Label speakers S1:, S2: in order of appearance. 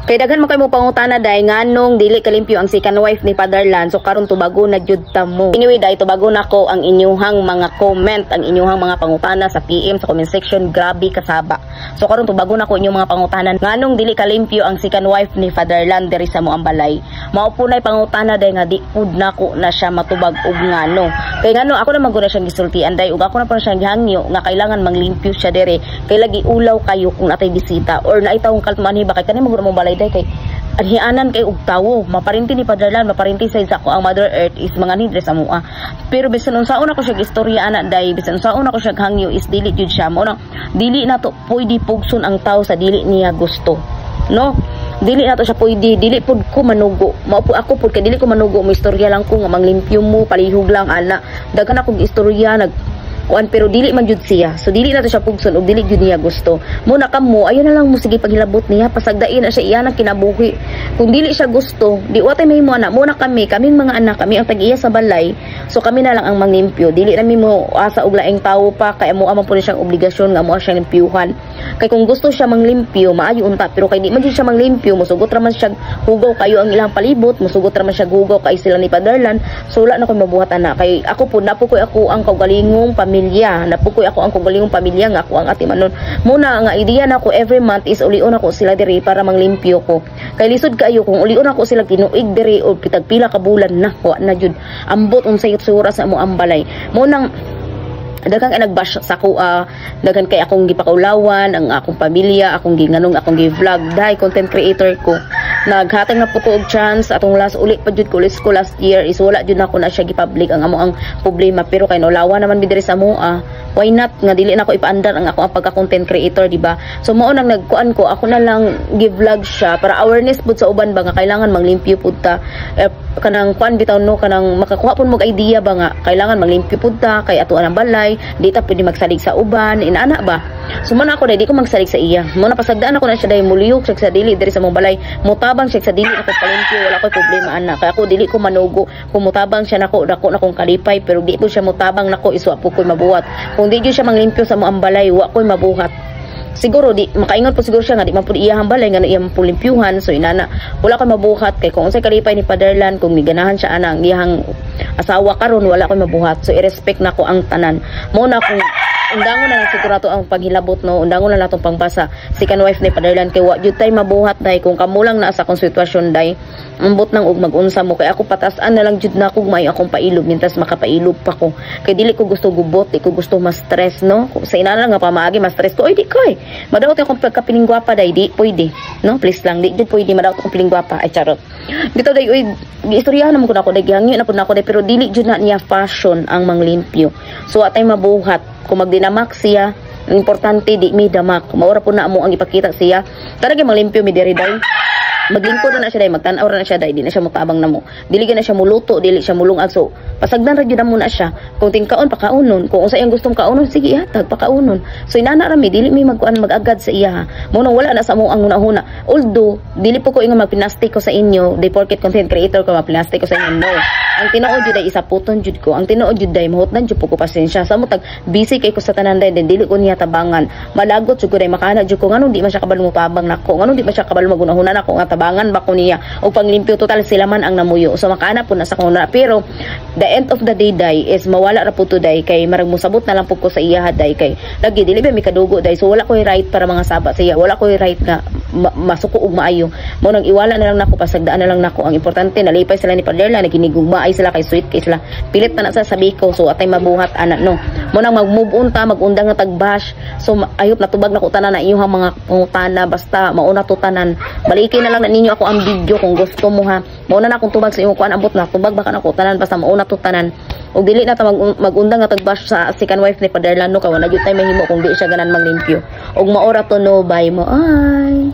S1: Kay daghan man kay mo pangutana, day, nganong dili kalimpyo ang second wife ni Father Lan. So karon tubago na jud ta mo. Anyway, day, tubago nako ang inyuhang mga comment, ang inyuhang mga pangutana sa PM, sa comment section, grabe kasaba. So karon tubago nako inyong mga pangutana nganong dili kalimpyo ang second wife ni Father Lan diri sa among balay. Mao po na'y pangutana, day, nga di pud nako na siya matubag og ngano. Kay ngano ako naman gud na siyang gisultian, day, ug ako na po na siyang gihangyo nga kailangan manglimpyo siya diri kay lagi ulaw kayo kung natay bisita or naay tawong kaltumanhi ba, kay kani man gud among balay, day, kay anhianan kay og tawo. Maparinti ni Father Lan, maparinti sa ako ang Mother Earth is mga nidre sa mua. Pero bisan unsaon ako siya istorya ana, day, bisan unsaon ako siya hangyo is dili jud siya mo nang dili na to pwede pugson ang tao sa dili niya gusto, no? Dili na to siya pwede. Dili pud ko manugo. Mao po ako pud kay dili ko manugo. Mo istorya lang ko nga manglimpyo mo, palihog lang ana. Daghan akong istorya nag kuan, pero dili man jud siya. So dili na to siya pugson ug dili jud niya gusto. Mo na kamo, ayo na lang mo sige paghilabot niya, pasagdain na siya iya nang kinabuhi. Kung dili siya gusto, di wa tay mahimo ana. Mo na kami, kaming mga anak, kami ang tag-iya sa balay. So kami na lang ang manglimpyo. Dili na mi mo asa og laing tawo pa kay amo man pud siyang obligasyon nga mo siyang limpyuhan. Kay kung gusto siya manglimpyo, maayo unta, pero kay di man jud siya manglimpyo, musugot ra man siya hugaw kayo ang ilang palibot, musugot ra man siya hugaw kay sila ni Father Lan. So wala na koy mabuhat ana. Kay ako pud napukoy ako ang kaugalingong pamilya, napukoy ako ang kaugalingong pamilya nga ako ang ati manon. Muna nga ideya nako, every month is ulion ako sila diri para manglimpyo ko. Kay lisod kaayo kung ulion ako sila tinuig diri o pitag pila ka bulan na, wa na jud. Ambot unsay itsura sa amo ang balay. Mo nang daghan kay nagbash sa ako, daghan kay akong gipakaulawan ang akong pamilya, akong ginganong akong gi-vlog, dahil content creator ko. Naghatag na po ko og chance atong last uli pa jud ko ulit ko last year is wala jud nako na siya gi-public ang amo ang problema, pero kay naulawan naman mi diri sa amoa, why not nga dili na ako ipaandar ang ako ang pagka-content creator, di ba? So mao nang nagkuan ko, ako na lang gi-vlog siya para awareness pud sa uban ba nga kailangan manglimpyo pud ta, eh, kanang kuan bitaw, no, kanang makakuha pud mo idea ba nga kailangan manglimpyo pud ta kay atuan ang balay, di ta pwede magsalig sa uban inana ba. So man ako, dai, di ko magsalig sa iya. Mo na pasagdaan ako na siya, dai, muliyok siya sa dili diri sa mong balay, mutabang siya sa dili ako palimpyo, wala koy problema ana. Kay ako dili ko manugo. Kung mutabang siya nako, dako na kong kalipay, pero di po siya mutabang nako, iswa po ko'y mabuhat. Kung di gyud siya manglimpyo sa mo ang balay, wa ko'y mabuhat. Siguro di makaingon po siguro siya nga di man pud iyahang balay nga iyang pulimpyuhan. So inana, wala koy mabuhat kay kung unsay kalipay ni Father Lan kung miganahan siya ana ang iyahang asawa karon, wala koy mabuhat. So i-respect nako ang tanan. Mo na kung undangon na lang siguro ato ang paghilabot, no, undangon na lang atong pangbasa second wife ni Father Lan kay wa jud tay mabuhat, day. Kung kamo lang naa sa akong sitwasyon, day, ambot nang og magunsa mo. Kay ako patasan na lang jud na ako, may akong pailob mintas makapailob pa ko, kay dili ko gusto gubot, di ko gusto ma-stress, no? Sa inana lang nga pamaagi ma-stress ko, oy, di ko eh madaot akong pagkapilingwapa, day. Di pwede, no? Please lang, di jud pwede madaot akong pilingwapa. Ay, charot dito, day. Oy, giistoryahan naman ko na ako, day, gihangyo na pud nako, day, pero dili jud na niya fashion ang manglimpyo. So atay mabuhat kung magdinamak siya. Ang importante di mi damak. Maura po na mo ang ipakita siya. Tara gyud manglimpyo mi diri, day. Maglingkod na siya, day, magtan-aw ra na siya, day, di na siya mutabang namo. Dili na siya muluto, dili siya mulungag. So pasagdan ra gyud mo na siya. Kung tingkaon, pakaunon. Kung unsa iyang gustong kaunon, sige, ihatag, pakaunon. So inana ra mi, dili mi magkuan magagad sa iya ha. Mo nang wala na sa mo ang hunahuna. Although dili po ko ingon magpinastik ko sa inyo, di porket content creator ko magpinastik ko sa inyo, no. Ang tinuod jud ay isaputon jud ko. Ang tinuod jud ay mahutdan jud po ko pasensya. Sa mo tag busy kay ko sa tanan, day, dili ko niya tabangan. Malagot jud ko, day, makana jud ko nganong di man siya kabalo tabang nako, nganong di man siya kabalo magunahuna nako nga tabangan ba ko niya og panglimpyo. Total sila man ang namuyo. So makana po na sa kuna, pero the end of the day, day, is mawala ra po to, day, kay marag musabot na lang po ko sa iya, day, kay lagi dili ba mi kadugo, day. So wala koy right para mga saba sa iya. Wala koy right nga masuko og maayo. Mo nang iwala na lang nako, pasagdaan na lang nako. Ang importante nalipay sila ni Father Lan, naginigugmaay sila kay sweet kay sila. Pilit na na sa sabi ko. So atay mabuhat ana, no? Mo nang mag-move on ta, magundang nga tagbash. So ayop natubag na ko tanan na inyong mga pangutana. Basta mauna to tanan. Baliki na lang na ninyo ako ang video kung gusto mo ha. Mauna na akong tubag sa imong kuan, ambot na tubag baka nako tanan, basta mauna to tanan. Og dili na ta magundang nga tagbash sa second wife ni Father Lan, no, kay wala jud tay mahimo kung di siya ganan manglimpyo. Og maora to, no? Bye mo ay.